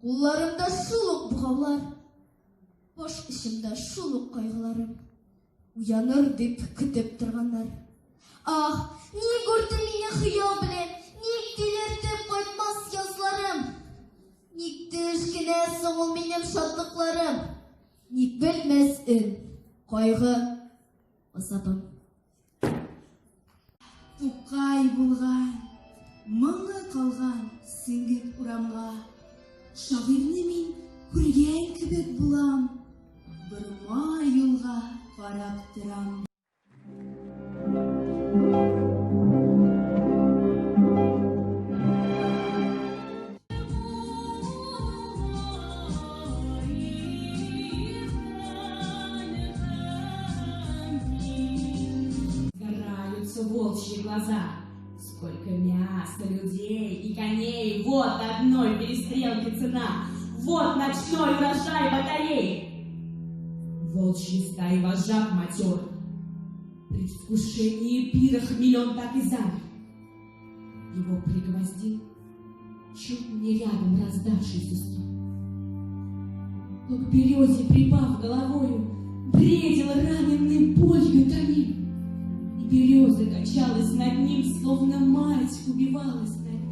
Кулларымда шул ук богаулар, баш очымда шул ук кайгыларым. Уяныр дип көтеп торганнар. Ах, ник үрте мине хыял белән, ник тилертеп кайтмас язларым? Ник төш кенә соң ул минем шатлыкларым? Ник белмәс өн, кайгы, азабым? Тукай булган, моңы калган сеңгек урамга. Шагыйрьне мин күргән кебек булам, борма юлга карап торам. Загораются волчьи глаза. Сколько мяса, людей и коней. Вот одной перестрелки цена. Вот ночной урожай батарей. Волчьи стаи вожак матер. В предвкушении пира хмелен так и замер. Его пригвоздил чуть не рядом раздавшийся стон. То к березе, припав головою, бредил раненый болью томим. И береза качалась над ним, словно мать убивалась над ним.